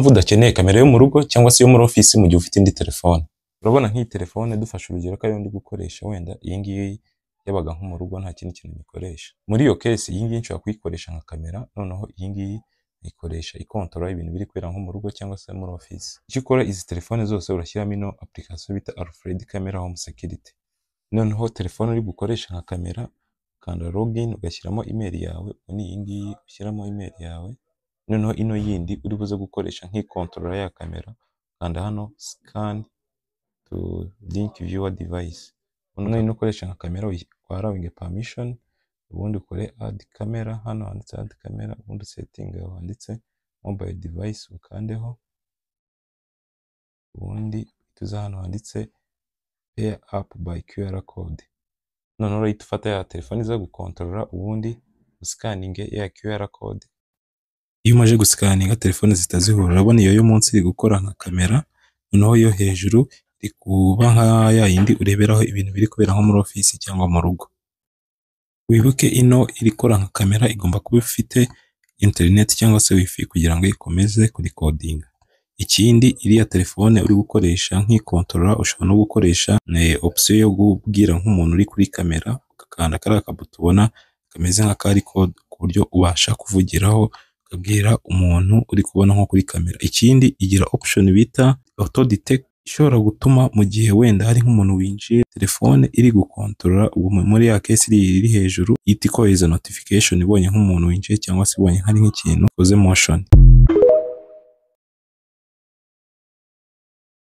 Impamvu udakeneye kamera yo mu rugo cyangwa se yo muri ofisi mu gihe ufite indi telefone. Urabona nk'iyi telefone, dufashe urugero ko ariyo ndi gukoresha, wenda iyi ngiyi yabaga nko mu rugo, nta kindi kintu nyikoresha. Muri iyo case, iyi ngiyi nshobora kuyikoresha nka kamera, noneho iyi ngiyi ikoresha ikontorora ibintu biri kubera nko mu rugo cyangwa se muri office. Icyo ukora, izi telefone zose urashyiramo ino application bita Alfred Camera Home Security. Noneho telefone uri bukoresha nka kamera, ukanda login, ugashyiramo email yawe. Ubwo ni iyi ngiyi ushyiramo email yawe. Noneho ino yindi uri buze gukoresha nk'ikontorora ya kamera, kanda hano "scan to link viewer device". Noneho ino ukoresha nka kamera allowing permission, ubundi ukore add camera hano handitse "add camera", ubundi setting aho handitse "mobile device" ukandeho, ubundi tuza hano handitse "pair up by QR code". Noneho urahita ufata ya telefone iza gukontorora, ubundi usikaninge ya QR code. Iyo umaze gusikaninga, telefone zihita zihura. Urabona iyo yo munsi iri gukora nka kamera, noneho iyo hejuru iri kuba nka ya yindi ureberaho ibintu biri kubera nko muri ofisi cyangwa mu rugo. Wibuke, ino iri ikora nka kamera igomba kuba ifite interineti cyangwa se WiFi kugira ngo ikomeze kurikodinga. Ikindi, iriya telefone uri gukoresha nk'ikontorora, ushobora no gukoresha option yo kubwira nk'umuntu uri kuri kamera, ugakanda kariya kabuto ubona kameze nka kari code, ku buryo ubasha kuvugiraho ukabwira umuntu uri kubona nko kuri kamera. Ikindi, igira option bita auto detect, ishobora gutuma mu gihe wenda hari nk'umuntu winjiye, telefone iri gukontorora, ubwo muri ya case iri hejuru ihita ikohereza notification ibonye nk'umuntu winjiye cyangwa se ibonye hari nk'ikintu ukoze motion.